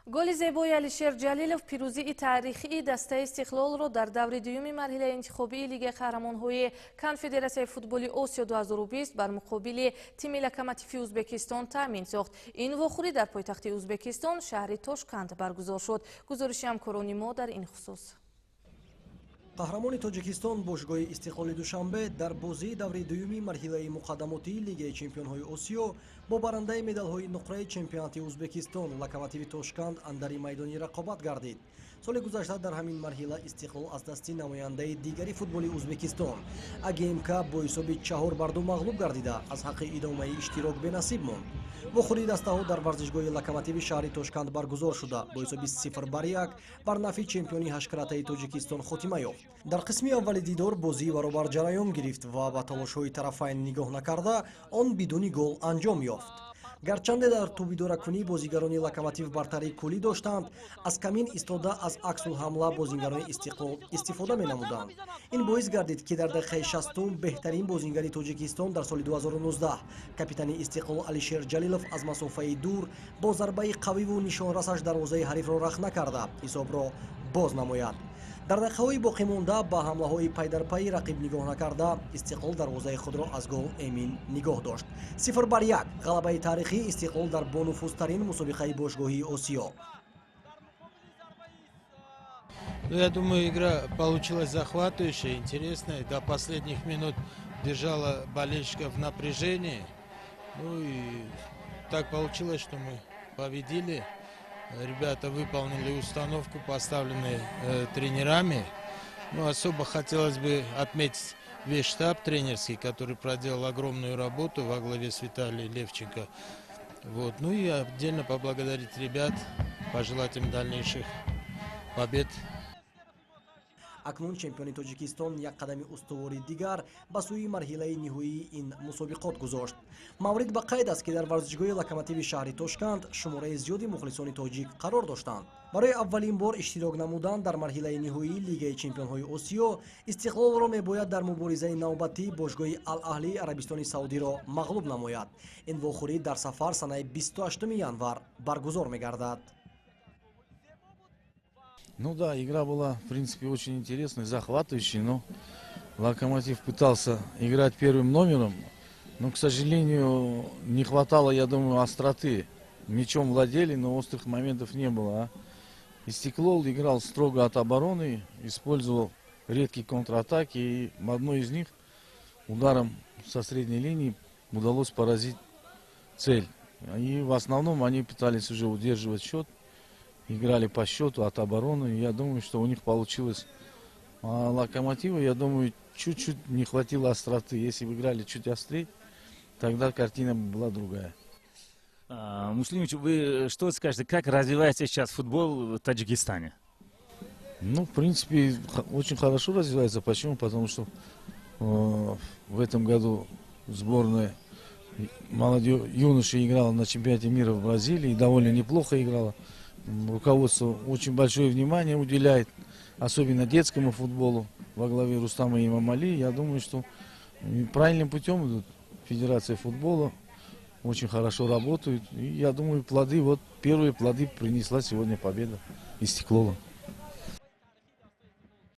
Голи зебои Алишер Ҷалилов пирӯзии таърихии дастаи Истиқлолро дар даври дуюми марҳилаи интихобии Лигаи қаҳрамонҳои Конфедератсияи футболи Осиё 2020 бар муқобили тими Локомотиви Ӯзбекистон таъмин сохт. Ин вохӯрӣ дар пойтахти Ӯзбекистон, шаҳри Тошканд, баргузор шуд. Гузориши ҳамкорони мо дар ин хусус. Қаҳрамони Тоҷикистон, бошгоҳи Истиқлоли Душанбе, дар бозии даври дуюми марҳилаи муқаддамотии Лигаи чемпионҳои Осиё бо барандаи медалҳои нуқраи чемпионати Ӯзбекистон, Локомотиви Тошканд, андари майдони рақобат гардид. Соли гузашта дар ҳамин марҳила Истиқлол аз дасти намояндаи дигари футболи Ӯзбекистон, АГМК, бо ҳисоби 4-2 мағлуб гардида, аз ҳаққи идомаи иштирок бенасиб монд. Вохӯрии дастаҳо дар варзишгоҳи Локомотиви шаҳри Тошканд баргузор шуда, бо ҳисоби 0-1 бар нафъи чемпиони ҳашткаратаи Тоҷикистон хотима ёфт. Дар қисми аввали дидор бозӣ баробар ҷараён гирифт ва ба талошҳои тарафайн нигоҳ накарда, он бидуни гол анҷом ёфт. Гарчанде дар тӯбидоракунӣ бозигарони Локомотив бартарии куллӣ доштанд, аз камин истода аз аксулҳамла бозингарони Истиқлол истифода менамуданд. Ин боис гардид, ки дар дақиқаи 60-ум беҳтарин бозингари Тоҷикистон дар соли 2019, капитани Истиқлол Алишер Ҷалилов, аз масофаи дур бо зарбаи қавиву нишонрасаш дарвозаи ҳарифро рахна карда, ҳисобро боз намояд. Дар дақиқаҳои боқимонда ба ҳамлаҳои пайдарпайи рақиб нигоҳ накарда, Истиқлол дарвозаи худро аз гол эмин нигоҳ дошт. 0-1, ғалабаи таърихии Истиқлол дар бонуфузтарин мусобиқаи бошгоҳии Осиё. Ну, я думаю, игра получилась захватывающая, интересная. До последних минут держала болельщиков в напряжении. Ну и так получилось, что мы победили. Ребята выполнили установку, поставленную тренерами. Ну, особо хотелось бы отметить весь штаб тренерский, который проделал огромную работу во главе с Виталием Левченко. Вот. Ну и отдельно поблагодарить ребят, пожелать им дальнейших побед. Акнун чемпиони Тоҷикистон як қадами устувори дигар ба сӯи марҳилаи ниҳоии ин мусобиқот гузошт. Маврид ба қайд аст, ки дар варзишгоҳи Локомотиви шаҳри Тошканд шумораи зиёди мухлисони тоҷик қарор доштанд. Барои аввалин бор иштирок намудан дар марҳилаи ниҳоии Лигаи чемпионҳои Осиё, Истиқлолро мебояд дар муборизаи навбатӣ бошгоҳи Ал-Аҳлии Арабистони Саудиро мағлуб намояд. Ин вохӯрӣ дар сафар санаи 28 январ баргузор мегардад. Ну да, игра была, в принципе, очень интересной, захватывающей, но Локомотив пытался играть первым номером, но, к сожалению, не хватало, я думаю, остроты. Мячом владели, но острых моментов не было. А Истиклол играл строго от обороны, использовал редкие контратаки, и в одной из них ударом со средней линии удалось поразить цель. И в основном они пытались уже удерживать счет, играли по счету от обороны. Я думаю, что у них получилось. А Локомотиву, я думаю, чуть-чуть не хватило остроты. Если бы играли чуть острее, тогда картина была другая. Муслимович, вы что скажете, как развивается сейчас футбол в Таджикистане? Ну, в принципе, очень хорошо развивается. Почему? Потому что в этом году сборная молодежь, юноши играла на чемпионате мира в Бразилии и довольно неплохо играла. Руководство очень большое внимание уделяет, особенно детскому футболу во главе Рустама Имамали. Я думаю, что правильным путем идут. Федерация футбола очень хорошо работает. И я думаю, плоды, вот первые плоды принесла сегодня победа Истиклола.